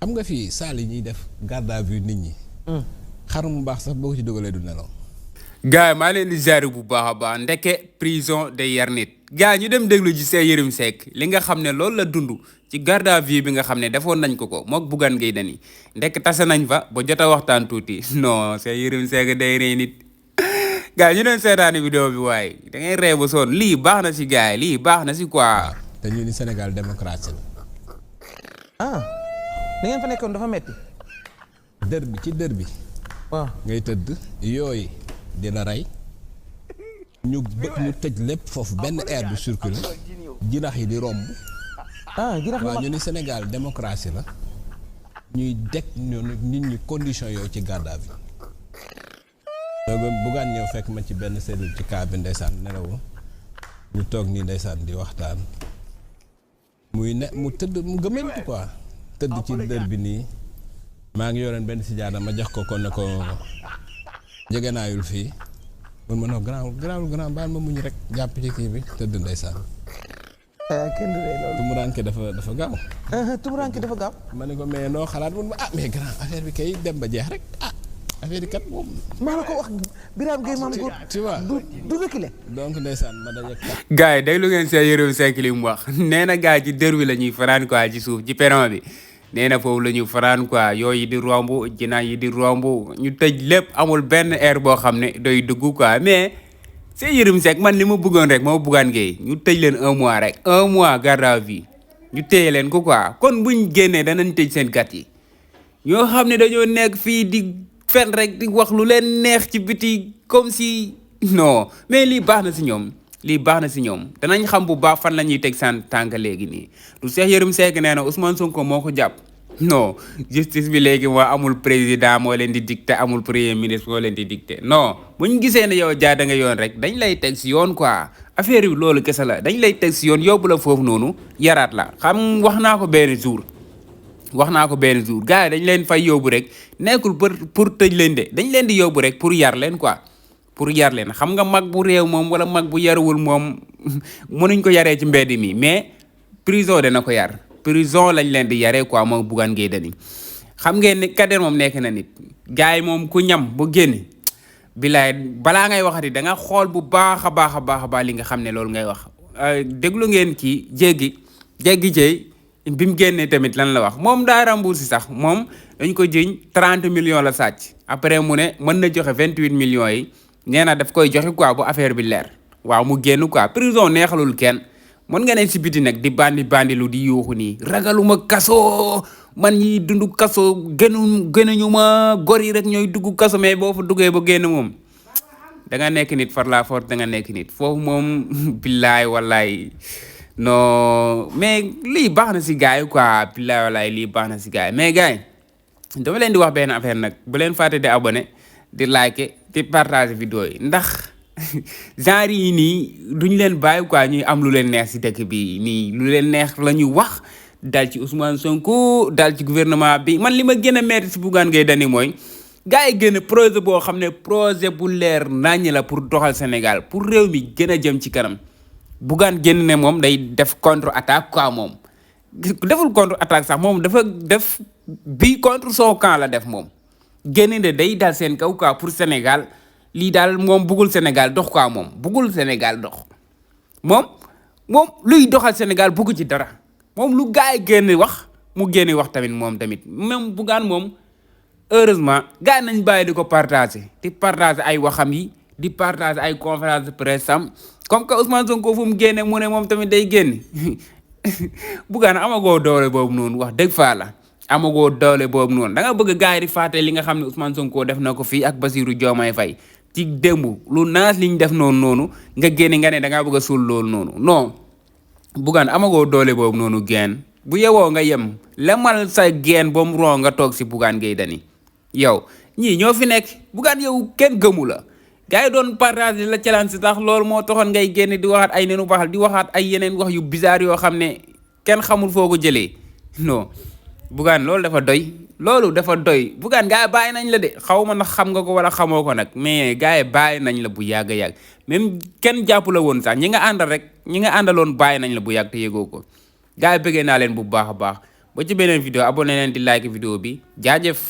xam nga fii saal yi ñuy def garde à vue nit ñi. xar mu baax sax boo ko ci dugalee du nelaw. gars yi maa leen di ziare bu baax a baax ndeke prison de yar nit gars ñu dem déglu ci Cheikh Yérim Seck li nga xam ne loolu la dund ci garde à vue bi nga xam ne defoon nañ ko mook Bougane Gueye Dany ndekk tase nañ fa ba jot a waxtaan tuuti non Cheikh Yérim Seck day rey nit gars ñu doon seetaani vidéo bi waaye da ngay ree ba sonn lii baax na si gars yi lii baax na si quoi. te ñu ni Sénégal démocratie la. da ngeen fa nekkoon dafa metti dër bi ci dër bi. waaw ngay tëdd yooyu di la rey ñu tëj lépp foofu benn air bu circulé jinax yi di romb. jinax waaw ñu ni Sénégal démocratie la ñuy deg ñoonu nit ñi condition yooyu ci garde à vue. donc Bougane ñëw fekk ma ci benn cellule ci cas bi ndeysaan nelawu ñu toog nii ndeysaan di waxtaan muy ne mu tëdd mu gëmëntu quoi tëdd ci dër bi nii maa ngi yoreen benn sijaada ma jox ko ne ko njëgënaayul fii mun ma noo grand baal ma muñ rek jàpp ci kii bi tëdd ndeysaan. kenn du loolu. tumuraanke dafa gaaw. tumuraanke dafa gaaw. ma ne ko mais noo xalaat mun ma mais grand affaire bi kay dem ba jeex rek affaire yi kat moom. maa la ko wax Birame Gueye maam góor. tu vois du reculer. donc ndeysaan ma daje kat. gars yi déglu ngeen Cheikh Yérim Seck li mu wax nee na gars ci dër bi la ñuy fanaan quoi ci suuf ci perron bi nee na foofu la ñuy fanaan quoi yooyu di romb jinaa yi di romb ñu tëj lépp amul benn air boo xam ne doy dugg quoi mais Cheikh Yérim Seck man li ma bëggoon rek moo Bougane Gueye ñu tëj leen 1 mois rek 1 mois garde à vue ñu téye leen ko quoi kon buñ génnee danañ tëj seen gat yi ñoo xam ne dañoo nekk fii di fen rek di wax lu leen neex ci biti comme si non mais lii baax na si ñoom lii baax na si ñoom danañ xam bu baax fan la ñuy teg seen tànk léegi nii lu Cheikh Yérim Seck nee na Ousmane Sonko moo ko jàpp non justice bi léegi moo amul président moo leen di dicté amul premier ministre moo leen di dicté non buñ gisee ne yow jaada nga yoon rek dañ lay teg si yoon quoi affaire bi loolu kese la dañ lay teg si yoon yóbbu la foofu noonu yaraat la xam wax naa ko benn jour gars yi dañ leen fay yóbbu rek nekkul pour tëj leen de dañ leen di yóbbu rek pour yar leen quoi pour yar leen xam nga mag bu réew moom wala mag bu yaruwul moom mënuñ ko yaree ci mbedd mi mais prison dana ko yar prison lañ leen di yaree quoi moom Bougane Gueye Dany xam ngeen ne Kader moom nekk na nit gars yi moom ku ñam bu génn bilaay balaa ngay waxati da nga xool bu baax a baax li nga xam ne loolu ngay wax déglu ngeen kii jéggi jëy bi mu génnee tamit lan la wax moom daa remboursé sax moom dañ ko jiñ 30 millions la sàcc après mu ne mën na joxe 28 millions yi nee na daf koy joxe quoi bu affaire bi leer waaw mu génn quoi prison neexalul kenn mën nga ne si biti nag di bandi lu di yuuxu nii ragaluma kaso man ñi dund kaso gënuñu ma gor yi rek ñooy dugg kaso mais boo fa duggee ba génn moom da nga nekk nit par la force da nga nekk nit foofu moom billaay wallaay non mais lii baax na si gars yi quoi billaay wallaay lii baax na si gars yi mais gars yi dama leen di wax benn affaire nag bu leen fàtte di abonné di like di partager vidéo yi ndax genre yi nii duñ leen bàyyi quoi ñuy am lu leen neex si dëkk bi nii lu leen neex la ñuy wax dal ci Ousmane Sonko dal ci gouvernement bi man li ma gën a metti si Bougane Gueye Dany mooy gars yi gën a projet boo xam ne projet bu leer naññ la pour doxal Sénégal pour réew mi gën a jëm ci kanam Bougane génn ne moom day def contre attaque quoi moom deful contre attaque sax moom dafa def bi contre son camp la def moom génn de day dal seen kaw quoi pour Sénégal lii daal moom buggul Sénégal dox quoi moom buggul Sénégal dox moom luy doxal Sénégal bugg ci dara moom lu gars yi génn wax mu génn wax tamit moom tamit même Bougane moom heureusement gars yi nañ bàyyi di ko partager ay waxam yi di partager ay conférence de presse am comme que Ousmane Sonko fu mu génne mu ne moom tamit day génn Bougane amagoo doole boobu noonu wax dëgg fa la amagoo doole boobu noonu da nga bëgg gars yi di fàtte li nga xam ne Ousmane Sonko def na ko fii ak Bassirou Diomaye Faye ci démb lu naas liñ def noonu nga génne nga ne da ngaa bëgg a suul loolu noonu non Bougane amagoo doole boobu noonu geen bu yewoo nga yem lemal sa geen ba mu ron nga toog si Bougane Gueye Dany yow ñii ñoo fi nekk Bougane yow kenn gëmu la gars yi doon partage la challenge tax loolu moo taxoon ngay génn di waxaat ay nenu baxal di waxaat ay yeneen wax yu bizarre yoo xam ne kenn xamul foo ko jëlee non Bougane loolu dafa doy Bougane gars yi bàyyi nañ la de xaw ma nag xam nga ko wala xamoo ko nag mais gars yi bàyyi nañ la bu yàgg yàgg même kenn jàpp la woon sax ñi nga àndaloon bàyyi nañ la bu yàgg te yëgoo ko gars yi bëggee naa leen bu baax a baax ba ci beneen vidéo abonné leen di like vidéo bi jaajëf